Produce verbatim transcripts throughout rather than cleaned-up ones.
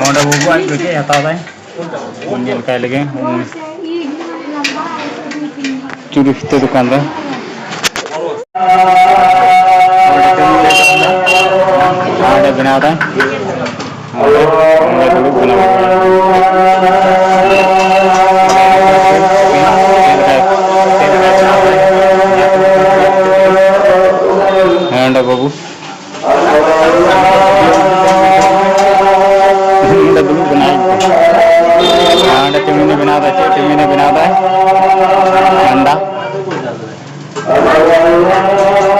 ᱚᱸᱰᱮ ᱵᱟᱹᱵᱩ ᱟᱡ ᱫᱚ ᱪᱮᱫ ᱮ ᱦᱟᱛᱟᱣ ᱫᱟᱭ? ᱧᱮᱞ ᱠᱟᱭ ᱞᱮᱜᱮ᱾ ᱪᱩᱲᱤ ᱯᱷᱤᱛᱟᱹ ᱫᱚᱠᱟᱱ ᱨᱮ᱾ ᱚᱸᱰᱮ ᱵᱮᱱᱟᱣ ᱫᱟᱭ᱾ ᱚᱸᱰᱮ, ᱚᱸᱰᱮ ᱫᱩᱲᱩᱵ ᱠᱟᱱᱟ᱾ ᱦᱮᱸ, ᱚᱸᱰᱮ ᱵᱟᱹᱵᱩ᱾ ᱚᱸᱰᱮ ᱫᱩᱲᱩᱵ ᱠᱟᱱᱟᱭ᱾ ᱚᱸᱰᱮ ᱪᱩᱢᱤᱱᱮ ᱵᱮᱱᱟᱣ ᱫᱟ, ᱪᱮᱫ ᱪᱩᱢᱤᱱᱮ ᱵᱮᱱᱟᱣ ᱫᱟ? ᱟᱱᱰᱟ᱾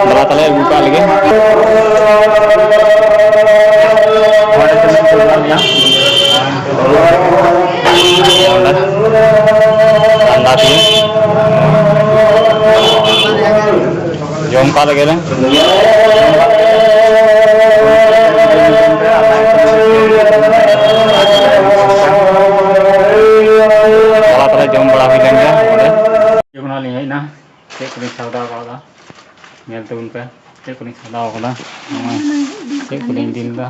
ᱫᱮᱞᱟ ᱛᱟᱦᱞᱮ ᱟᱹᱜᱩ ᱠᱟᱜ ᱞᱮᱜᱮ᱾ ᱚᱸᱰᱮ ᱪᱩᱢᱤᱱ ᱠᱚ ᱵᱮᱱᱟᱣ ᱜᱮᱭᱟ᱾ ᱚᱸᱰᱮ᱾ ᱟᱱᱰᱟ ᱫᱤᱭᱮ᱾ ᱡᱚᱢ ᱠᱟᱜ ᱞᱮᱜᱮ ᱞᱮ᱾ ᱛᱟᱞᱟ ᱛᱟᱞᱟ ᱡᱚᱢ ᱵᱟᱲᱟ ᱦᱩᱭ ᱞᱮᱱ ᱜᱮ ᱚᱸᱰᱮ᱾ ᱡᱚᱠᱷᱚᱱ ᱞᱤᱧ ᱦᱮᱡ ᱮᱱᱟ, ᱪᱮᱫ ᱠᱚᱞᱤᱧ ᱥᱟᱣᱫᱟ ᱠᱟᱣᱫᱟ, ᱧᱮᱞ ᱛᱟᱵᱚᱱ ᱯᱮ, ᱪᱮᱫ ᱠᱚᱞᱤᱧ ᱥᱟᱣᱫᱟ ᱠᱟᱫᱟ᱾ ᱱᱚᱜᱼᱚᱭ ᱪᱮᱫ ᱠᱚᱞᱤᱧ ᱤᱫᱤ ᱞᱮᱫᱟ᱾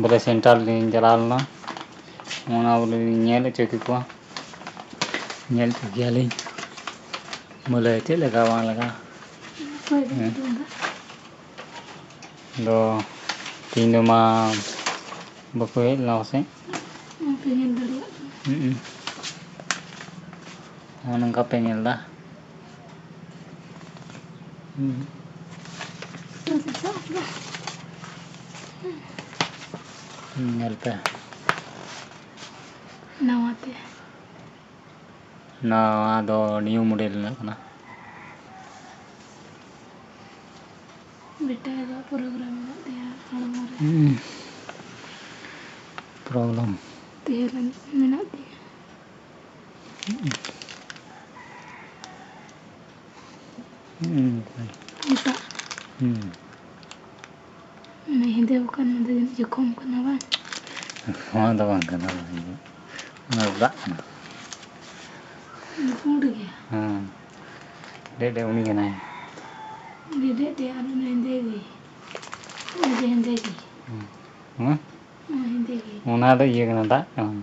ᱵᱚᱞᱮ center ᱞᱤᱧ ᱪᱟᱞᱟᱣ ᱞᱮᱱᱟ, ᱚᱱᱟ ᱵᱚᱞᱮ ᱞᱤᱧ ᱧᱮᱞ ᱦᱚᱪᱚ ᱠᱮᱠᱚᱣᱟ, ᱧᱮᱞ ᱦᱚᱪᱚ ᱠᱮᱭᱟᱞᱤᱧ ᱵᱚᱞᱮ ᱪᱮᱫ ᱞᱮᱠᱟ ᱵᱟᱝ ᱞᱮᱠᱟ᱾ ᱦᱮᱸ᱾ ᱟᱫᱚ ᱛᱮᱦᱮᱧ ᱫᱚ ᱢᱟ ᱵᱟᱠᱚ ᱦᱮᱡ ᱞᱮᱱᱟ ᱯᱟᱥᱮᱡ᱾ ᱵᱟᱯᱮ ᱧᱮᱞ ᱫᱟᱲᱮᱭᱟᱜ ᱠᱟᱱᱟ᱾ ᱦᱩᱸ᱾ ᱱᱚᱜᱼᱚ ᱱᱚᱝᱠᱟ ᱯᱮ ᱧᱮᱞ ᱮᱫᱟ᱾ ᱦᱩᱸ᱾ ᱧᱮᱞ ᱯᱮ᱾ ᱱᱟᱣᱟ ᱛᱮ᱾ ᱱᱚᱣᱟ ᱫᱚ new model ᱨᱮᱱᱟᱜ ᱠᱟᱱᱟ᱾ ᱵᱮᱴᱟ ᱫᱚ program ᱢᱮᱱᱟᱜ ᱛᱟᱭᱟ ᱦᱚᱲᱢᱚ ᱨᱮ᱾ ᱦᱩᱸ᱾ Problem᱾ ᱛᱟᱦᱮᱸ ᱞᱮᱱ ᱢᱮᱱᱟᱜ ᱛᱟᱭᱟ᱾ ᱦᱩᱸ᱾ ᱦᱩᱸ᱾ ᱱᱤᱛᱚᱜ ᱦᱩᱸ᱾ ᱚᱱᱟ ᱦᱮᱸᱫᱮ ᱟᱠᱟᱱ ᱚᱱᱟ ᱫᱚ ᱡᱟᱹᱱᱤᱡ ᱡᱚᱠᱷᱚᱢ ᱠᱟᱱᱟ ᱵᱟᱝ? ᱱᱚᱣᱟ ᱫᱚ ᱵᱟᱝ ᱠᱟᱱᱟ, ᱚᱱᱟ ᱫᱚ ᱫᱟᱜ ᱠᱟᱱᱟ᱾ ᱚᱱᱟ ᱫᱚ ᱯᱩᱸᱰ ᱜᱮᱭᱟ᱾ ᱦᱮᱸ᱾ ᱰᱮ-, ᱰᱮ-, ᱩᱱᱤ ᱠᱟᱱᱟᱭ᱾ ᱰᱮ-, ᱰᱮ-, ᱰᱮ-, ᱟᱨ ᱚᱱᱟ ᱦᱮᱸᱫᱮ ᱜᱮ᱾ ᱚᱱᱟ ᱡᱮ ᱦᱮᱸᱫᱮ ᱜᱮ᱾ ᱦᱮᱸ᱾ ᱦᱮᱸ? ᱚᱱᱟ ᱦᱮᱸᱫᱮ ᱜᱮ᱾ ᱚᱱᱟ ᱫᱚ ᱤᱭᱟᱹ ᱠᱟᱱᱟ, ᱫᱟᱜ ᱠᱟᱱᱟ᱾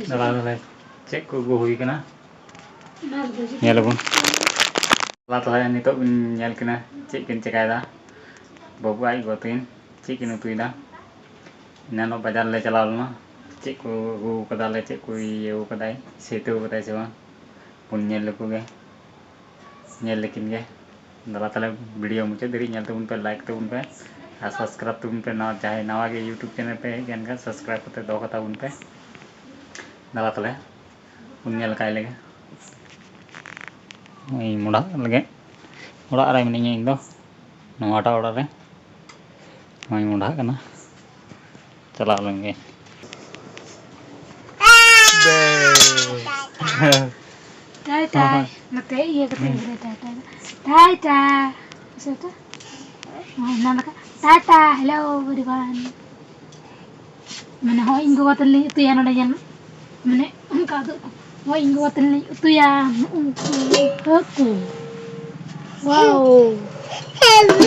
ᱫᱟᱬᱟ ᱫᱟᱬᱟ ᱪᱮᱫ ᱠᱚ ᱟᱹᱜᱩ ᱦᱩᱭ ᱠᱟᱱᱟ, ᱧᱮᱞ ᱟᱵᱚᱱ᱾ ᱫᱟᱬᱟ ᱛᱟᱦᱞᱮ ᱱᱤᱛᱚᱜ ᱵᱚᱱ ᱧᱮᱞ ᱠᱤᱱᱟ ᱪᱮᱫ ᱠᱤᱱ ᱪᱮᱠᱟᱭᱮᱫᱟ, ᱵᱟᱹᱵᱩ ᱟᱡ ᱜᱚ ᱛᱟᱹᱠᱤᱱ ᱪᱮᱫ ᱠᱤᱱ ᱩᱛᱩᱭᱮᱫᱟ᱾ ᱮᱱᱟᱱᱚᱜ ᱵᱟᱡᱟᱨ ᱞᱮ ᱪᱟᱞᱟᱣ ᱞᱮᱱᱟ, ᱪᱮᱫ ᱠᱚ ᱟᱹᱜᱩ ᱠᱟᱫᱟᱞᱮ, ᱪᱮᱫ ᱠᱚ ᱤᱭᱟᱹ ᱠᱟᱫᱟᱭ, ᱥᱤᱛᱟᱹᱣ ᱠᱟᱫᱟᱭ ᱥᱮ ᱵᱟᱝ, ᱵᱚᱱ ᱧᱮᱞ ᱞᱮᱠᱚ ᱜᱮ, ᱧᱮᱞ ᱞᱮᱠᱤᱱ ᱜᱮ᱾ ᱫᱮᱞᱟ ᱛᱟᱦᱞᱮ ᱵᱷᱤᱰᱤᱭᱳ ᱢᱩᱪᱟᱹᱫ ᱫᱷᱟᱹᱨᱤᱡ ᱧᱮᱞ ᱛᱟᱵᱚᱱ ᱯᱮ, ᱞᱟᱭᱤᱠ ᱛᱟᱵᱚᱱ ᱯᱮ ᱟᱨ ᱥᱟᱵᱥᱠᱨᱟᱭᱤᱵᱽ ᱛᱟᱵᱚᱱ ᱯᱮ᱾ ᱱᱟᱣᱟ, ᱡᱟᱦᱟᱸᱭ ᱱᱟᱣᱟ ᱜᱮ YouTube ᱪᱮᱱᱮᱞ ᱯᱮ ᱦᱮᱡ ᱟᱠᱟᱱ ᱠᱷᱟᱱ, ᱥᱟᱵᱥᱠᱨᱟᱭᱤᱵᱽ ᱠᱟᱛᱮ ᱫᱚᱦᱚ ᱠᱟᱛᱟ ᱵᱚᱱ ᱯᱮ᱾ ᱫᱮᱞᱟ ᱛᱟᱦᱞᱮ ᱵᱚᱱ ᱧᱮᱞ ᱠᱟᱭ ᱞᱮᱜᱮ᱾ ᱤᱧ ᱢᱚᱰᱷᱟᱜ ᱞᱟᱹᱜᱤᱫ ᱚᱲᱟᱜ ᱨᱮ ᱢᱤᱱᱟᱹᱧᱟ ᱤᱧ ᱫᱚ, ᱱᱚᱣᱟᱴᱟᱜ ᱚᱲᱟᱜ ᱨᱮ᱾ ᱱᱚᱜᱼᱚᱭ ᱢᱚᱰᱷᱟᱜ ᱠᱟᱱᱟ, ᱪᱟᱞᱟᱣ ᱞᱮᱱ ᱜᱮ᱾ ᱴᱟᱭ ᱴᱟᱭ᱾ ᱱᱚᱛᱮ ᱤᱭᱟᱹ ᱠᱟᱛᱮ ᱜᱤᱫᱽᱨᱟᱹ ᱴᱟᱭ ᱴᱟᱭ᱾ ᱴᱟᱭ ᱴᱟᱭ᱾ ᱵᱩᱡᱷᱟᱹᱣ ᱛᱚ? ᱦᱳᱭ, ᱚᱱᱟ ᱞᱮᱠᱟ᱾ Tata, hello everyone᱾ ᱢᱟᱱᱮ, ᱦᱚᱸ, ᱤᱧ ᱜᱚᱜᱚ ᱛᱟᱹᱞᱤᱧ ᱩᱛᱩᱭᱟ ᱱᱚᱰᱮ, ᱧᱮᱞ ᱢᱮ᱾ ᱢᱟᱱᱮ, ᱚᱱᱠᱟ ᱩᱫᱩᱜ ᱠᱚ᱾ ᱦᱚᱸ, ᱤᱧ ᱜᱚᱜᱚ ᱛᱟᱹᱞᱤᱧ ᱩᱛᱩᱭᱟ ᱱᱩᱜᱼᱩ ᱱᱩᱠᱩ ᱦᱟᱹᱠᱩ᱾ Wow᱾ ᱦᱟᱹᱠᱩ᱾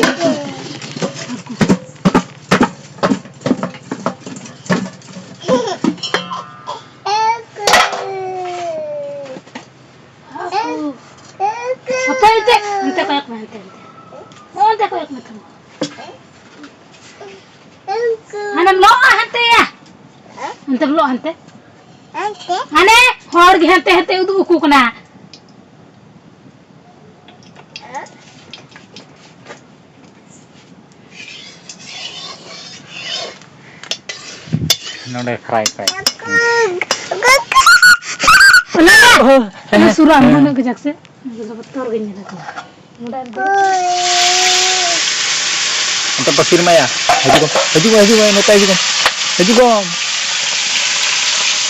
ᱦᱟᱹᱠᱩ᱾ ᱦᱟᱯᱳᱭ ᱮᱱᱛᱮ, ᱚᱱᱛᱮ ᱠᱚᱭᱚᱜ ᱢᱮ, ᱦᱟᱱᱛᱮ, ᱦᱟᱱᱛᱮ᱾ ᱱᱚᱜᱼᱚ ᱱᱚᱱᱛᱮ ᱠᱚᱭᱚᱜ ᱢᱮ ᱛᱟᱢᱟ᱾ ᱦᱟᱱᱮᱢ ᱞᱚᱜᱼᱟ ᱦᱟᱱᱛᱮᱭᱟ᱾ ᱚᱱᱛᱮᱢ ᱞᱚᱜ ᱦᱟᱱᱛᱮ᱾ ᱦᱟᱱᱮ ᱦᱚᱲ ᱜᱮ ᱦᱟᱱᱛᱮ ᱦᱟᱱᱛᱮ ᱩᱫᱩᱜ ᱟᱠᱚ ᱠᱟᱱᱟ᱾ ᱱᱚᱰᱮ fry fry᱾ ᱚᱱᱟ ᱫᱚ, ᱚᱱᱟ ᱥᱩᱨ ᱨᱮ ᱟᱞᱚᱢ ᱦᱮᱸ᱾ ᱩᱱᱟᱹᱜ ᱠᱟᱡᱟᱠ ᱥᱮ᱾ ᱩᱱᱠᱩ ᱫᱚ ᱵᱚᱛᱚᱨ ᱜᱮᱧ ᱧᱮᱞ ᱟᱠᱟᱫᱟ᱾ ᱱᱚᱰᱮ ᱟᱨ ᱫᱚ ᱚᱱᱛᱮ ᱯᱟᱹᱥᱤᱨ ᱢᱟᱭᱟ᱾ ᱦᱤᱡᱩᱜ ᱟᱢ, ᱦᱤᱡᱩᱜ ᱟᱢ, ᱦᱤᱡᱩᱜ ᱟᱢ, ᱱᱚᱛᱮ ᱦᱤᱡᱩᱜ ᱟᱢ᱾ ᱦᱤᱡᱩᱜ ᱟᱢ᱾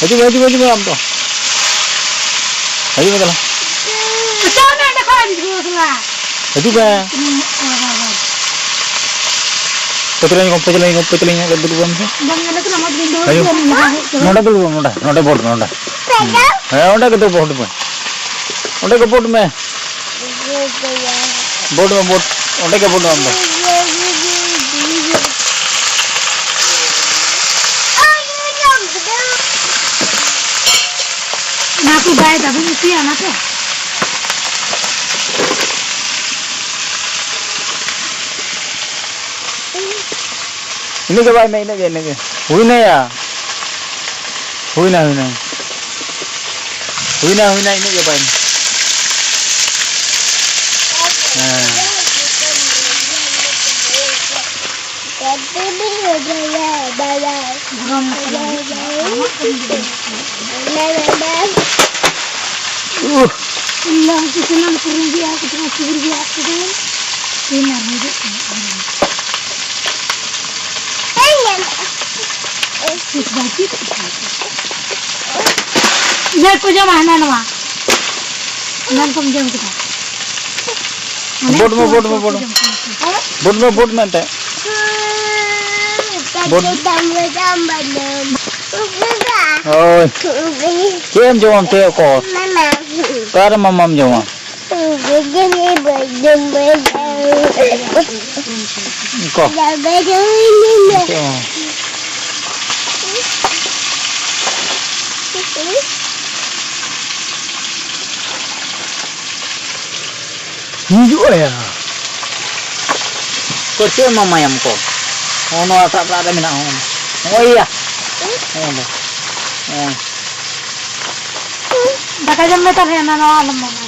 ᱦᱤᱡᱩᱜ ᱢᱮ, ᱦᱤᱡᱩᱜ ᱢᱮ, ᱦᱤᱡᱩᱜ ᱢᱮ ᱟᱢ ᱫᱚ᱾ ᱦᱤᱡᱩᱜ ᱢᱮ ᱫᱮᱞᱟ᱾ ᱚᱪᱚᱜ ᱢᱮ ᱚᱸᱰᱮ ᱠᱷᱚᱱ, ᱵᱩᱡᱷᱟᱹᱣ ᱠᱟᱱᱟ᱾ ᱦᱤᱡᱩᱜ ᱢᱮ᱾ ᱦᱩᱸ, ᱚ, ᱵᱟᱵᱟ᱾ ᱯᱟᱹᱪᱞᱟᱹᱧ ᱠᱚᱢ, ᱯᱟᱹᱪᱞᱟᱹᱧ ᱠᱚᱢ, ᱯᱟᱹᱪᱞᱟᱹᱧ ᱠᱚᱢ, ᱫᱩᱲᱩᱵ ᱟᱢ ᱥᱮ᱾ ᱵᱟᱝ ᱧᱮᱞ ᱠᱟᱱᱟ, ᱢᱚᱡᱽ ᱜᱤᱧ ᱫᱩᱲᱩᱵ ᱦᱤᱡᱩᱜ᱾ ᱠᱟᱱᱟ, ᱦᱮᱡ ᱠᱟᱱᱟ᱾ ᱱᱚᱰᱮ ᱫᱩᱲᱩᱵ ᱢᱮ, ᱱᱚᱰᱮ, ᱱᱚᱰᱮ ᱵᱳᱨᱰ ᱢᱮ, ᱱᱚᱰᱮ᱾ ᱦᱮᱸ, ᱚᱸᱰᱮ ᱜᱮ ᱫᱩᱲᱩᱵ, ᱵᱳᱨᱰ ᱢᱮ᱾ ᱚᱸᱰᱮ ᱜᱮ ᱵᱳᱨᱰ ᱢᱮ᱾ ᱵᱳᱴ ᱢᱮ, ᱵᱳᱴ᱾ ᱚᱸᱰᱮ ᱜᱮ ᱵᱳᱴ ᱢᱮ ᱟᱢ ᱫᱚ᱾ ᱚᱱᱟ ᱠᱚ ᱵᱟᱭ ᱫᱟᱵᱤᱧ ᱩᱛᱩᱭᱟ, ᱚᱱᱟ ᱠᱚ᱾ ᱤᱱᱟᱹᱜ ᱜᱮ ᱵᱟᱭ ᱢᱮ, ᱤᱱᱟᱹᱜ ᱜᱮ, ᱤᱱᱟᱹᱜ ᱜᱮ᱾ ᱦᱩᱭᱱᱟᱭᱟ᱾ ᱦᱩᱭᱱᱟ, ᱦᱩᱭᱱᱟ᱾ ᱦᱩᱭᱱᱟ, ᱦᱩᱭᱱᱟ, ᱤᱱᱟᱹᱜ ᱜᱮ ᱵᱟᱭ ᱢᱮ᱾ ᱦᱮᱸ᱾ ᱜᱚᱨᱚᱢ ᱢᱚᱥᱞᱟ ᱦᱩᱭᱩᱜ ᱠᱟᱱᱟ᱾ ᱩᱦ᱾ ᱤᱧ ᱫᱚ ᱦᱟᱹᱠᱩ ᱥᱟᱱᱟᱢ ᱠᱚ ᱨᱮᱸᱜᱮᱡ ᱟᱠᱚ ᱠᱟᱱᱟ, ᱥᱤᱵᱤᱞ ᱜᱮ ᱟᱠᱚ ᱠᱟᱱᱟ᱾ ᱛᱤᱱ ᱟᱨ ᱦᱩᱭᱩᱜ ᱠᱟᱱᱟ᱾ ᱤᱱᱟᱹ ᱠᱚ ᱡᱚᱢᱟ ᱦᱟᱱᱟ ᱱᱚᱣᱟ᱾ ᱮᱱᱟᱱ ᱠᱚᱢ ᱡᱚᱢ ᱠᱮᱫᱟ᱾ ᱵᱳᱴ ᱢᱮ, ᱵᱳᱴ ᱢᱮ, ᱵᱳᱴ ᱢᱮ᱾ ᱵᱳᱴ ᱢᱮ, ᱵᱳᱴ ᱢᱮ ᱮᱱᱛᱮ᱾ ᱵᱳᱴ᱾ ᱦᱳᱭ᱾ ᱪᱮᱫ ᱮᱢ ᱡᱚᱢᱟ ᱮᱱᱛᱮ ᱚᱠᱚᱨ? ᱚᱠᱟᱨᱮ ᱢᱟᱢᱟᱢ ᱡᱚᱢᱟ? ᱠᱚ᱾ ᱦᱤᱡᱩᱜ ᱟᱭᱟ᱾ ᱠᱚ ᱪᱮᱫ ᱮᱢ ᱮᱢᱟᱭᱟᱢ ᱠᱚ? ᱦᱚᱸᱜᱼᱚ ᱱᱚᱣᱟ ᱥᱟᱵ ᱨᱟᱜ ᱨᱮ ᱢᱮᱱᱟᱜᱼᱟ, ᱦᱚᱸᱜᱼᱚ ᱱᱚᱣᱟ᱾ ᱦᱚᱸᱜᱼᱚᱭ ᱭᱟ᱾ ᱦᱚᱸᱜᱼᱚ ᱱᱚᱣᱟ᱾ ᱦᱚᱸᱜᱼᱚᱭ᱾ ᱫᱟᱠᱟ ᱡᱚᱢ ᱢᱮ ᱛᱟᱦᱞᱮ, ᱚᱱᱟ ᱱᱚᱣᱟ ᱟᱞᱚᱢ ᱮᱢᱟᱭᱟ᱾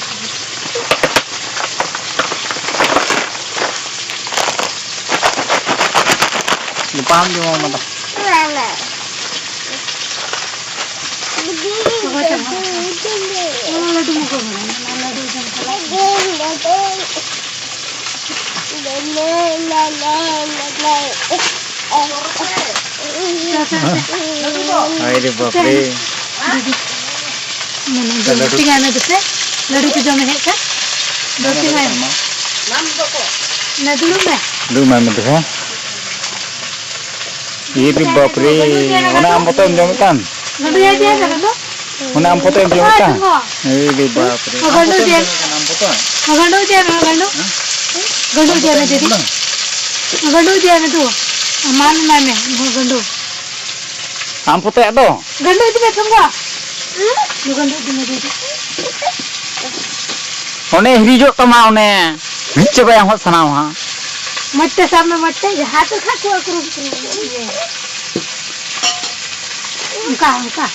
ᱜᱟᱯᱟ ᱦᱚᱸᱢ ᱡᱚᱢᱟ ᱚᱱᱟ ᱫᱚ᱾ ᱚᱠᱚᱭ ᱪᱚ ᱦᱚᱸ᱾ ᱚᱱᱟ ᱞᱟᱹᱰᱩ ᱢᱟ ᱚᱠᱚᱭ ᱵᱟᱲᱟᱭᱟ? ᱚᱱᱟ ᱞᱟᱹᱰᱩ ᱡᱚᱢ ᱪᱟᱞᱟᱜ ᱠᱟᱱᱟ᱾ ᱦᱟᱭ ᱨᱮ ᱵᱟᱯ ᱨᱮ᱾ ᱫᱤᱫᱤ᱾ ᱢᱟᱱᱮ ᱫᱩᱲᱩᱵ ᱞᱟᱹᱰᱩ᱾ ᱛᱮᱜᱮ ᱦᱟᱱᱮ ᱫᱤᱥᱟᱹ ᱞᱟᱹᱰᱩ ᱠᱚ ᱡᱚᱢ ᱦᱮᱡ ᱠᱟᱱ᱾ ᱫᱩᱲᱩᱵ ᱛᱮᱜᱮ ᱦᱟᱱᱮ᱾ ᱱᱟ ᱫᱩᱲᱩᱵ ᱢᱮ᱾ ᱫᱩᱲᱩᱵ ᱢᱮ ᱢᱮᱱᱛᱮ ᱦᱮᱸ᱾ ᱤ ᱨᱮ ᱵᱟᱯ ᱨᱮ, ᱚᱱᱟ ᱟᱢ ᱯᱚᱛᱚᱵ ᱮᱢ ᱡᱚᱢᱮᱫ ᱠᱟᱱ? ᱜᱟᱹᱰᱩ ᱭᱟᱭ ᱛᱮ ᱦᱟᱸᱜ ᱫᱚ᱾ ᱚᱱᱟ ᱟᱢ ᱯᱚᱛᱚᱵ ᱮᱢ ᱡᱚᱢᱮᱫ ᱠᱟᱱ? ᱦᱳᱭ, ᱤ ᱨᱮ ᱵᱟᱯ ᱨᱮ᱾ ᱚ, ᱟᱢ ᱜᱟᱹᱰᱩ ᱯᱚᱛᱚᱵ ᱮᱢ ᱡᱮ᱾ ᱡᱚᱢᱮᱫ ᱠᱟᱱ, ᱟᱢ ᱯᱚᱛᱚᱵ? ᱜᱟᱸᱰᱳ ᱤᱫᱤᱭᱟᱭ ᱢᱮ, ᱜᱟᱸᱰᱳ᱾ ᱜᱟᱸᱰᱳ ᱤᱫᱤᱭᱟᱭ ᱢᱮ, ᱫᱤᱫᱤ᱾ ᱜᱟᱸᱰᱳ ᱤᱫᱤᱭᱟᱭ ᱢᱮ, ᱫᱩ᱾ ᱢᱟᱱ ᱮᱢᱟᱭ ᱢᱮ, ᱜᱟᱸᱰᱳ᱾ ᱟᱢ ᱯᱚᱛᱮᱭᱟᱜ ᱫᱚ? ᱜᱟᱸᱰᱳ ᱤᱫᱤ ᱢᱮ, ᱴᱷᱚᱸᱜᱟ᱾ ᱜᱟᱸᱰᱳ ᱤᱫᱤ ᱢᱮ, ᱫᱤᱫᱤ᱾ ᱚᱱᱮ ᱦᱤᱨᱤᱡᱚᱜ ᱛᱟᱢᱟ, ᱚᱱᱮ᱾ ᱦᱤᱨᱤᱡ ᱪᱟᱵᱟᱭᱟ ᱦᱟᱸᱜ ᱥᱟᱱᱟᱢ ᱦᱟᱸᱜ᱾ ᱢᱚᱡᱽ ᱛᱮ ᱥᱟᱵ ᱢᱮ, ᱢᱚᱡᱽ ᱛᱮ᱾ ᱡᱟᱦᱟᱸ ᱛᱮ ᱠᱷᱟᱡ ᱠᱚ ᱟᱹᱠᱩᱨ ᱟᱹᱠᱩᱨ ᱤᱭᱟᱹ᱾ ᱚᱱᱠᱟ, ᱚᱱᱠᱟ᱾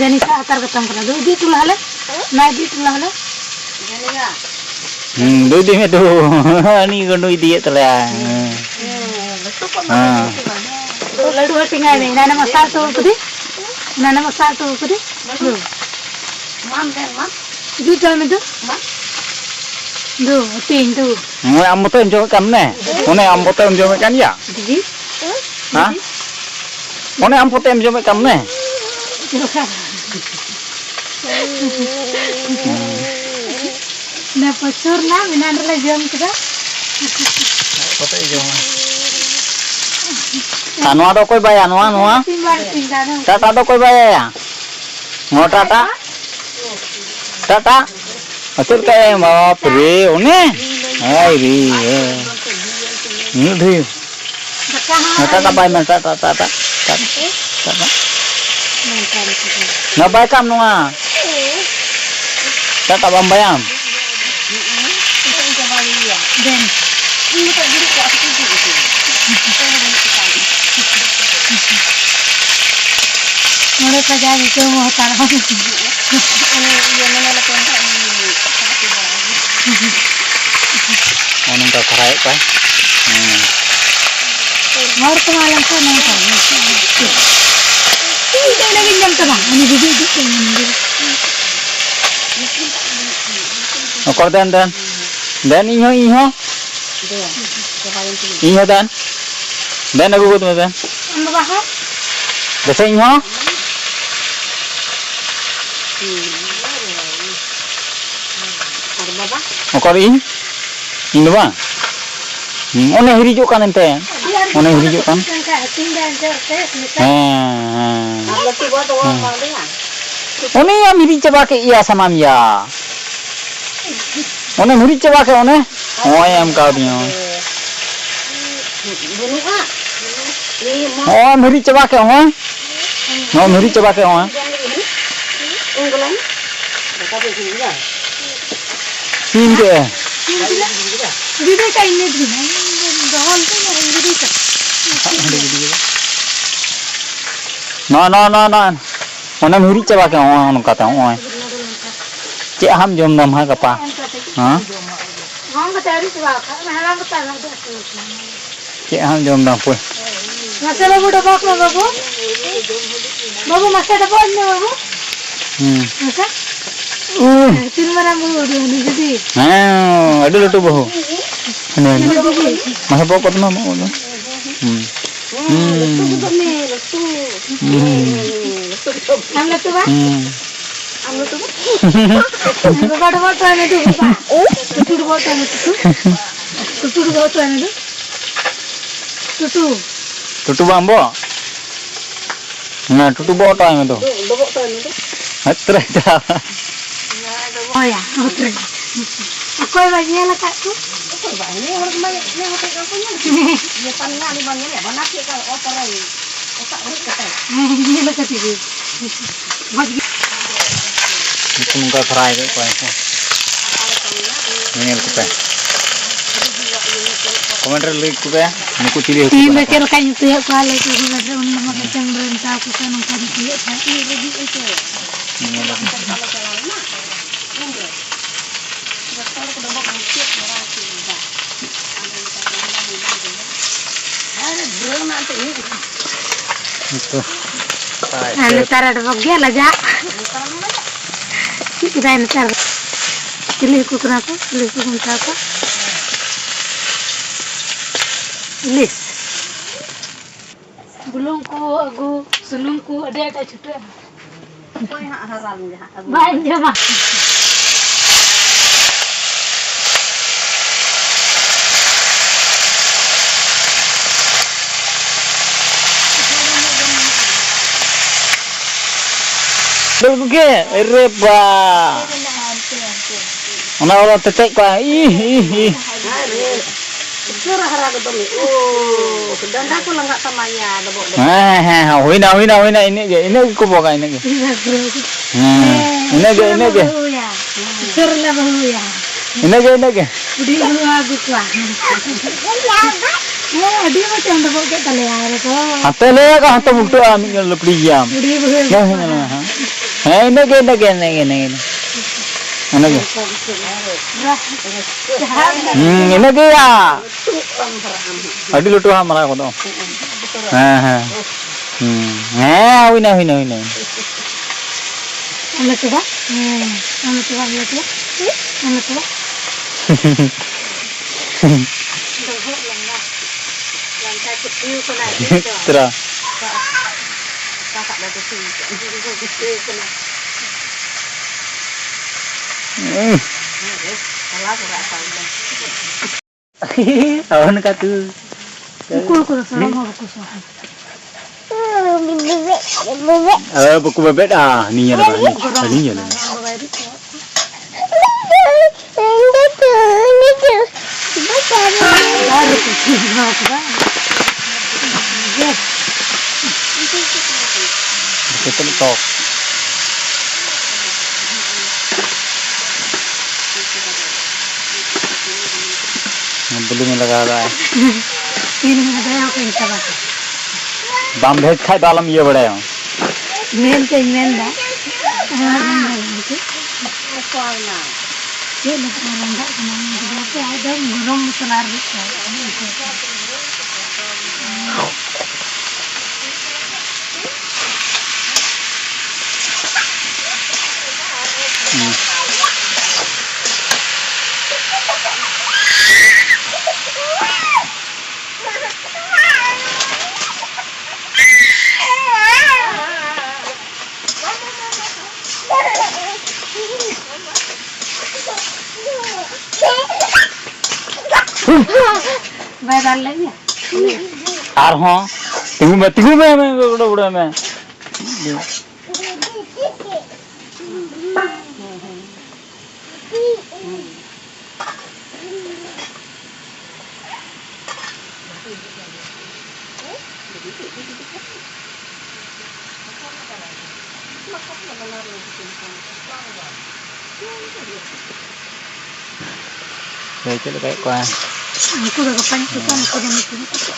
ᱡᱟᱹᱱᱤ ᱥᱟᱵ ᱦᱟᱛᱟᱲ ᱠᱟᱛᱟᱢ ᱠᱟᱱᱟ᱾ ᱫᱩ ᱤᱫᱤ ᱦᱚᱴᱚ ᱞᱟᱦᱟ ᱞᱮ᱾ ᱚᱱᱟ ᱤᱫᱤ ᱦᱚᱴᱚ ᱞᱟᱦᱟ ᱞᱮ᱾ ᱦᱩᱸ, ᱫᱩ ᱤᱫᱤ ᱢᱮ ᱫᱩ᱾ ᱩᱱᱤ ᱜᱟᱸᱰᱳ ᱤᱫᱤᱭᱮᱫ ᱛᱟᱞᱮᱭᱟ᱾ ᱦᱮᱸ᱾ ᱦᱮᱸ᱾ ᱞᱟᱹᱰᱩ ᱦᱟᱹᱴᱤᱧᱟᱭ ᱢᱮ᱾ ᱮᱱᱟᱱᱮᱢ ᱟᱥᱟ ᱦᱚᱴᱚ ᱠᱟᱫᱮ᱾ ᱮᱱᱟᱱᱮᱢ ᱟᱥᱟ ᱦᱚᱴᱚ ᱠᱟᱫᱮ᱾ ᱫᱩ᱾ ᱤᱫᱤ ᱦᱚᱴᱚ ᱟᱭ ᱢᱮ ᱫᱩ᱾ ᱫᱩ, ᱦᱟᱹᱴᱤᱧ ᱫᱩ᱾ ᱱᱚᱜᱼᱚᱭ ᱟᱢ ᱢᱚᱛᱚ ᱮᱢ ᱡᱚᱢᱮᱫ ᱠᱟᱱ ᱢᱮ᱾ ᱚᱱᱮ ᱟᱢ ᱢᱚᱛᱚ ᱮᱢ ᱡᱚᱢᱮᱫ ᱠᱟᱱ ᱜᱮᱭᱟ᱾ ᱫᱤᱫᱤ᱾ ᱦᱮᱸ? ᱫᱤᱫᱤ᱾ ᱚᱱᱮ ᱟᱢ ᱯᱚᱛᱮ ᱮᱢ ᱡᱚᱢᱮᱫ ᱠᱟᱱ ᱢᱮ᱾ ᱪᱮᱫ ᱞᱮᱠᱟ? ᱚᱱᱟ ᱯᱨᱚᱪᱩᱨ ᱱᱟ, ᱮᱱᱟᱱ ᱨᱮᱞᱮ ᱡᱚᱢ ᱠᱮᱫᱟ᱾ ᱟᱨ ᱱᱚᱣᱟ ᱫᱚ ᱚᱠᱚᱭ ᱵᱟᱭᱟ? ᱱᱚᱣᱟ, ᱱᱚᱣᱟ? ᱛᱤᱱ ᱵᱟᱨ ᱤᱥᱤᱱ ᱫᱟ, ᱱᱚᱣᱟ? ᱴᱟᱴᱟ ᱫᱚ ᱚᱠᱚᱭ ᱵᱟᱭᱟᱭᱟ? ᱱᱚᱣᱟ ᱴᱟᱴᱟ? ᱴᱟᱴᱟ? ᱪᱮᱫ ᱞᱮᱠᱟ ᱮᱢ? ᱵᱟᱯ ᱨᱮ, ᱚᱱᱮ? ᱦᱟᱭ ᱨᱮ, ᱦᱮᱸ᱾ ᱩᱱᱟᱹᱜ ᱰᱷᱮᱨ? ᱫᱟᱠᱟ ᱦᱚᱸ ᱱᱚᱣᱟ ᱴᱟᱴᱟ ᱵᱟᱭ ᱢᱮ, ᱴᱟᱴᱟ, ᱴᱟᱴᱟ, ᱴᱟᱴᱟ, ᱴᱟᱴᱟ᱾ ᱱᱚᱣᱟ ᱵᱟᱭ ᱠᱟᱢ ᱱᱚᱣᱟ᱾ ᱴᱟᱴᱟ ᱵᱟᱢ ᱵᱟᱭᱟᱢ? ᱫᱮᱱ᱾ ᱱᱚᱰᱮ ᱠᱷᱚᱡᱟᱜ ᱜᱮ ᱠᱟᱹᱣ ᱦᱟᱛᱟᱲᱚᱜᱼᱟ᱾ ᱩᱱᱤ ᱤᱭᱟᱹ ᱢᱮᱱᱮ ᱞᱮᱠᱟ ᱚᱱᱠᱟ ᱤᱧ ᱯᱟᱲᱦᱟᱣ ᱠᱮᱫᱟ᱾ ᱱᱚᱜᱼᱚ ᱱᱚᱝᱠᱟ ᱠᱚᱨᱟᱣᱮᱫ ᱠᱚᱣᱟ᱾ ᱦᱮᱸ᱾ ᱦᱚᱲ ᱠᱚ ᱢᱟ ᱟᱞᱮ ᱥᱮᱫ ᱱᱚᱝᱠᱟ ᱜᱮ᱾ ᱤᱧ ᱫᱚ ᱤᱱᱟᱹᱜ ᱜᱤᱧ ᱢᱮᱱ ᱠᱟᱫᱟ, ᱩᱱᱤ ᱫᱤᱫᱤ ᱤᱫᱤ ᱠᱚ ᱢᱮᱱ ᱜᱮ᱾ ᱚᱠᱚᱨ ᱫᱮᱱ, ᱫᱮᱱ᱾ ᱫᱮᱱ, ᱤᱧ ᱦᱚᱸ, ᱤᱧ ᱦᱚᱸ᱾ ᱤᱧ ᱦᱚᱸ ᱫᱮᱱ᱾ ᱫᱮᱱ, ᱟᱹᱜᱩ ᱜᱚᱫ ᱢᱮ ᱫᱮᱱ᱾ ᱟᱢ ᱵᱟᱵᱟ ᱦᱚᱸ? ᱫᱮᱥᱮ ᱤᱧ ᱦᱚᱸ᱾ ᱟᱨ ᱵᱟᱵᱟ? ᱚᱠᱟᱨᱮ ᱤᱧ? ᱤᱧ ᱫᱚ ᱵᱟᱝ? ᱦᱩᱸ, ᱚᱱᱮ ᱦᱤᱨᱤᱡᱚᱜ ᱠᱟᱱ ᱮᱱᱛᱮ᱾ ᱚᱱᱮ ᱦᱤᱨᱤᱡᱚᱜ ᱠᱟᱱ᱾ ᱦᱮᱸ, ᱦᱮᱸ᱾ ᱟᱨ ᱞᱟᱹᱴᱩ ᱵᱟ ᱫᱚ ᱦᱮᱸ᱾ ᱵᱟᱝ ᱞᱟᱹᱭᱟ? ᱩᱱᱤ ᱟᱢ ᱦᱤᱨᱤᱡ ᱪᱟᱵᱟ ᱠᱮᱫ ᱮᱭᱟ ᱥᱟᱱᱟᱢ ᱭᱟ᱾ ᱚᱱᱮᱢ ᱦᱤᱨᱤᱡ ᱪᱟᱵᱟ ᱠᱮᱫ, ᱚᱱᱮ᱾ ᱱᱚᱜᱼᱚᱭ ᱮᱢ ᱠᱟᱣᱫᱤᱧᱟ, ᱱᱚᱜᱼᱚᱭ᱾ ᱵᱟᱹᱱᱩᱜᱼᱟ᱾ ᱱᱚᱜᱼᱚᱭ ᱮᱢ ᱦᱤᱨᱤᱡ ᱪᱟᱵᱟ ᱠᱮᱫ, ᱱᱚᱜᱼᱚᱭ᱾ ᱱᱚᱜᱼᱚᱭ ᱮᱢ ᱦᱤᱨᱤᱡ ᱪᱟᱵᱟ ᱠᱮᱫ, ᱱᱚᱜᱼᱚᱭ᱾ ᱥᱤᱢ ᱜᱮ᱾ ᱡᱩᱫᱤ ᱠᱟᱹᱡ ᱤᱱᱟᱹ ᱫᱤᱱ ᱫᱚᱦᱚ ᱞᱮᱠᱷᱟᱱ ᱟᱨ ᱡᱩᱫᱤ ᱠᱟᱹᱡ᱾ ᱱᱚᱜᱼᱚᱭ, ᱱᱚᱜᱼᱚᱭ, ᱱᱚᱜᱼᱚᱭ, ᱱᱚᱜᱼᱚᱭ᱾ ᱚᱱᱮᱢ ᱦᱤᱨᱤᱡ ᱪᱟᱵᱟ ᱠᱮᱫ, ᱱᱚᱜᱼᱚᱭ ᱱᱚᱝᱠᱟᱛᱮ, ᱱᱚᱜᱼᱚᱭ᱾ ᱪᱮᱫ ᱦᱟᱢ ᱡᱚᱢ ᱫᱟᱢ ᱦᱟᱸᱜ ᱜᱟᱯᱟ? ᱦᱮᱸ? ᱦᱚᱸ, ᱚᱱᱠᱟᱛᱮ ᱟᱹᱣᱨᱤ ᱪᱟᱵᱟ ᱟᱠᱟᱫ, ᱚᱱᱟ ᱦᱟᱞᱟᱝ ᱠᱟᱛᱮ ᱟᱨᱦᱚᱸ ᱫᱚ ᱟᱹᱥᱩᱞ ᱠᱟᱱᱟ᱾ ᱪᱮᱫ ᱦᱟᱢ ᱡᱚᱢ ᱫᱟᱢ ᱦᱟᱯᱳᱭ? ᱢᱟᱥᱮ ᱵᱟᱹᱵᱩ, ᱰᱚᱵᱚᱜ ᱢᱮ ᱵᱟᱹᱵᱩ᱾ ᱵᱟᱹᱵᱩ, ᱢᱟᱥᱮ ᱰᱚᱵᱚᱜ ᱢᱮ ᱵᱟᱹᱵᱩ᱾ ᱦᱩᱸ᱾ ᱢᱟᱥᱮ᱾ ᱩᱦ᱾ ᱛᱤᱱ ᱢᱟᱨᱟᱝ ᱵᱟᱹᱦᱩ ᱩᱰᱩᱠ ᱮᱱᱟ ᱡᱩᱫᱤ? ᱦᱮᱸ, ᱟᱹᱰᱤ ᱞᱟᱹᱴᱩ ᱵᱟᱹᱦᱩ᱾ ᱦᱟᱱᱮ, ᱦᱟᱱᱮ᱾ ᱡᱩᱫᱤ᱾ ᱢᱟᱥᱮ ᱵᱚᱜ ᱠᱚᱫᱚ ᱢᱟ, ᱵᱚᱜ ᱠᱚᱫᱚ᱾ ᱦᱩᱸ᱾ ᱦᱩᱸ᱾ ᱦᱩᱸ᱾ ᱟᱢ ᱞᱟᱹᱴᱩ ᱵᱟ? ᱦᱩᱸ᱾ ᱟᱢ ᱞᱟᱹᱴᱩ ᱵᱟ? ᱵᱟᱵᱟ ᱰᱚᱵᱚᱜ ᱦᱚᱴᱚ ᱟᱭ ᱢᱮ ᱫᱩ, ᱵᱟᱵᱟ᱾ ᱴᱩᱴᱩ ᱰᱚᱵᱚᱜ ᱦᱚᱴᱚ ᱟᱭ ᱢᱮ, ᱴᱩᱴᱩ᱾ ᱴᱩᱴᱩ ᱰᱚᱵᱚᱜ ᱦᱚᱴᱚ ᱟᱭ ᱢᱮ ᱫᱩ᱾ ᱴᱩᱴᱩ᱾ ᱴᱩᱴᱩ ᱵᱟᱢ ᱵᱚᱜ? ᱦᱮᱸ, ᱴᱩᱴᱩ ᱵᱚᱜ ᱦᱚᱴᱚ ᱟᱭ ᱢᱮ ᱫᱩ᱾ ᱦᱟᱹᱛ ᱨᱮ ᱪᱟᱞᱟᱣ᱾ ᱦᱳᱭᱟ, ᱦᱳᱭ᱾ ᱚᱠᱚᱭ ᱵᱟᱭ ᱧᱮᱞ ᱟᱠᱟᱫ ᱠᱚ? ᱚᱠᱚᱭ ᱵᱟᱭ ᱧᱮᱞ ᱦᱚᱲ ᱠᱚᱢᱟ ᱧᱮᱞ ᱦᱚᱴᱮᱡ ᱠᱟᱱ ᱠᱚ ᱧᱮᱞ᱾ ᱤᱭᱟᱹ ᱛᱟᱱ ᱜᱮ ᱟᱹᱰᱤ ᱵᱟᱝ ᱧᱮᱞ, ᱵᱟᱱᱟᱨ ᱪᱮᱫ ᱞᱮᱠᱟ ᱚᱛ ᱨᱮ ᱚᱥᱟᱜ ᱦᱩᱭᱩᱜ ᱠᱟᱛᱮ᱾ ᱦᱮᱸ, ᱧᱮᱞ ᱟᱠᱟᱫ ᱜᱮ᱾ ᱢᱚᱡᱽ ᱜᱮ᱾ ᱱᱩᱠᱩ ᱱᱚᱝᱠᱟ ᱯᱷᱨᱟᱭ ᱠᱮᱫ ᱠᱚᱣᱟ ᱠᱚ᱾ ᱧᱮᱞ ᱠᱚᱯᱮ᱾ ᱠᱚᱢᱮᱱᱴ ᱨᱮ ᱞᱟᱹᱭ ᱠᱚᱯᱮ, ᱱᱩᱠᱩ ᱪᱤᱞᱤ ᱦᱟᱹᱠᱩ ᱛᱤᱦᱤᱧ ᱠᱟᱱᱟ ᱫᱚ ᱠᱚ? ᱪᱮᱫ ᱞᱮᱠᱟᱧ ᱩᱛᱩᱭᱮᱫ ᱠᱚᱣᱟ, ᱞᱟᱹᱭ ᱯᱮ ᱠᱚᱢᱮᱱᱴ ᱨᱮ, ᱩᱱ ᱦᱤᱞᱳᱜ ᱢᱟ ᱠᱟᱪᱟᱝ ᱨᱮ ᱢᱮᱛᱟ ᱠᱚ ᱠᱷᱟᱱ ᱱᱚᱝᱠᱟᱧ ᱩᱛᱩᱭᱮᱫ ᱛᱟᱦᱮᱸᱫ᱾ ᱧᱮᱞ ᱟᱯᱮ᱾ ᱟᱨ ᱱᱮᱛᱟᱨ ᱟᱹᱰᱤ ᱵᱚᱠ ᱜᱮ ᱞᱟᱡᱟᱜ᱾ ᱪᱮᱫ ᱠᱮᱫᱟᱭ ᱱᱮᱛᱟᱨ ᱫᱚ? ᱪᱤᱞᱤ ᱦᱟᱹᱠᱩ ᱠᱟᱱᱟ ᱠᱚ? ᱪᱤᱞᱤ ᱦᱟᱹᱠᱩ ᱠᱚ ᱢᱮᱛᱟ ᱠᱚᱣᱟ? ᱤᱞᱤᱥ᱾ ᱵᱩᱞᱩᱝ ᱠᱚ ᱟᱹᱜᱩ, ᱥᱩᱱᱩᱢ ᱠᱚ ᱟᱹᱰᱤ ᱟᱸᱴ ᱪᱷᱩᱴᱟᱹᱜᱼᱟ᱾ ᱚᱠᱚᱭ ᱦᱟᱸᱜ ᱦᱟᱨᱟ ᱞᱮᱱ ᱜᱮ ᱦᱟᱸᱜ ᱟᱹᱜᱩ᱾ ᱵᱟᱹᱧ ᱡᱚᱢᱟ᱾ ᱫᱟᱹᱞ ᱠᱚᱜᱮ? ᱟᱨᱮ ᱵᱟ᱾ ᱚᱱᱟ ᱠᱚᱫᱚ ᱛᱮᱛᱮᱡ ᱠᱚᱜᱼᱟ᱾ ᱤᱦ, ᱤᱦ, ᱤᱦ᱾ ᱩᱥᱟᱹᱨᱟ ᱦᱟᱨᱟ ᱜᱚᱫᱚᱜ ᱢᱮ᱾ ᱳ, ᱰᱟᱸᱰᱟ ᱠᱚ ᱞᱟᱸᱜᱟᱜ ᱛᱟᱢᱟ ᱭᱟ, ᱰᱚᱵᱚᱜ, ᱰᱚᱵᱚᱜ᱾ ᱦᱮᱸ, ᱦᱮᱸ, ᱦᱮᱸ, ᱦᱩᱭᱱᱟ, ᱦᱩᱭᱱᱟ, ᱦᱩᱭᱱᱟ, ᱤᱱᱟᱹᱜ ᱜᱮ, ᱤᱱᱟᱹᱜ ᱜᱮᱠᱚ ᱵᱚᱜᱟ, ᱤᱱᱟᱹᱜ ᱜᱮ᱾ ᱦᱮᱸ, ᱤᱱᱟᱹᱜ ᱜᱮ, ᱤᱱᱟᱹᱜ ᱜᱮ᱾ ᱩᱥᱟᱹᱨᱟ ᱞᱮ ᱵᱟᱹᱦᱩᱭᱟ᱾ ᱤᱱᱟᱹᱜ ᱜᱮ, ᱤᱱᱟᱹᱜ ᱜᱮ᱾ ᱦᱩᱰᱤᱧ ᱵᱟᱹᱦᱩ ᱟᱹᱜᱩ ᱠᱚᱣᱟ᱾ ᱦᱮᱸ, ᱟᱹᱰᱤ ᱢᱚᱡᱽ ᱮᱢ ᱰᱚᱵᱚᱜ ᱠᱮᱫ ᱛᱟᱞᱮᱭᱟ, ᱟᱨ ᱫᱚ᱾ ᱦᱟᱱᱛᱮ ᱞᱟᱹᱭ ᱟᱠᱚ, ᱦᱟᱱᱛᱮ ᱩᱞᱴᱟᱹᱜᱼᱟ, ᱢᱤᱫ ᱧᱚᱜ ᱞᱩᱯᱲᱤ ᱜᱮᱭᱟᱢ᱾ ᱦᱩᱰᱤᱧ ᱵᱟᱹᱦᱩ ᱟᱹᱜᱩ ᱦᱮᱸ, ᱦᱮᱸ, ᱠᱚᱣᱟ᱾ ᱦᱮᱸ, ᱦᱮᱸ᱾ ᱦᱮᱸ, ᱤᱱᱟᱹᱜ ᱜᱮ, ᱤᱱᱟᱹᱜ ᱜᱮ, ᱤᱱᱟᱹᱜ ᱜᱮ, ᱤᱱᱟᱹᱜ ᱜᱮ᱾ ᱤᱱᱟᱹᱜ ᱜᱮ᱾ ᱦᱩᱸ, ᱤᱱᱟᱹᱜ ᱜᱮᱭᱟ᱾ ᱟᱹᱰᱤ ᱞᱟᱹᱴᱩ ᱦᱟᱸᱜ ᱢᱟᱨᱟᱝ ᱠᱚᱫᱚ᱾ ᱦᱮᱸ, ᱦᱮᱸ᱾ ᱦᱩᱸ, ᱦᱮᱸ, ᱦᱩᱭᱱᱟ, ᱦᱩᱭᱱᱟ, ᱦᱩᱭᱱᱟ᱾ ᱟᱢ ᱞᱟᱹᱴᱩ ᱵᱟ? ᱦᱮᱸ, ᱟᱢ ᱞᱟᱹᱴᱩ ᱵᱟ, ᱟᱢ ᱞᱟᱹᱴᱩ ᱵᱟ? ᱟᱢ ᱞᱟᱹᱴᱩ ᱵᱟ? ᱛᱨᱟ᱾ ᱦᱩᱸ᱾ ᱟᱵᱚ ᱱᱚᱝᱠᱟ ᱛᱩ᱾ ᱩᱠᱩ, ᱩᱠᱩ ᱫᱚ ᱥᱚᱨᱚᱢ ᱦᱚᱸ ᱵᱟᱠᱚ ᱥᱚᱨᱚᱢ᱾ ᱟᱨ ᱵᱟᱠᱚ ᱵᱮᱵᱮᱫᱼᱟ, ᱱᱤᱭᱟᱹ ᱨᱮ ᱵᱟᱝ, ᱦᱟᱹᱱᱤ ᱧᱮᱞ ᱢᱮ᱾ ᱠᱟᱹᱴᱤᱡ ᱴᱚᱠ᱾ ᱵᱩᱞᱩᱝ ᱮ ᱞᱟᱜᱟᱣ ᱫᱟᱭ᱾ ᱛᱤᱱ ᱢᱤᱱᱤᱴ ᱨᱮ ᱦᱚᱸ ᱠᱚ ᱪᱟᱵᱟ ᱠᱚᱣᱟ᱾ ᱵᱟᱢ ᱵᱷᱮᱡᱽ ᱠᱷᱟᱡ ᱫᱚ ᱟᱞᱚᱢ ᱤᱭᱟᱹ ᱵᱟᱲᱟᱭᱟ᱾ ᱢᱮᱱ ᱛᱮᱧ ᱢᱮᱱ ᱫᱟ᱾ ᱪᱮᱫ ᱞᱮᱠᱟ ᱨᱟᱸᱜᱟᱜ ᱠᱟᱱᱟ ᱩᱱᱤ ᱜᱤᱫᱽᱨᱟᱹ ᱛᱮ? ᱟᱡ ᱫᱚ ᱜᱚᱨᱚᱢ ᱢᱚᱥᱞᱟ ᱨᱤᱫ ᱠᱟᱜ᱾ ᱵᱟᱭ ᱫᱟᱞ ᱞᱮᱫ ᱢᱮᱭᱟ? ᱟᱨᱦᱚᱸ ᱛᱤᱸᱜᱩ ᱢᱮ, ᱛᱤᱸᱜᱩ ᱢᱮ, ᱢᱮ, ᱵᱩᱰᱷᱟᱹ, ᱵᱩᱰᱷᱟᱹ ᱢᱮ᱾ ᱦᱳᱭ, ᱪᱮᱫ ᱞᱮᱠᱟᱭᱮᱫ ᱠᱚᱣᱟ? ᱩᱱᱠᱩ ᱫᱚ ᱜᱟᱯᱟ ᱧᱚᱜ ᱠᱚ ᱡᱚᱢ ᱦᱚᱪᱚ ᱠᱚᱣᱟ᱾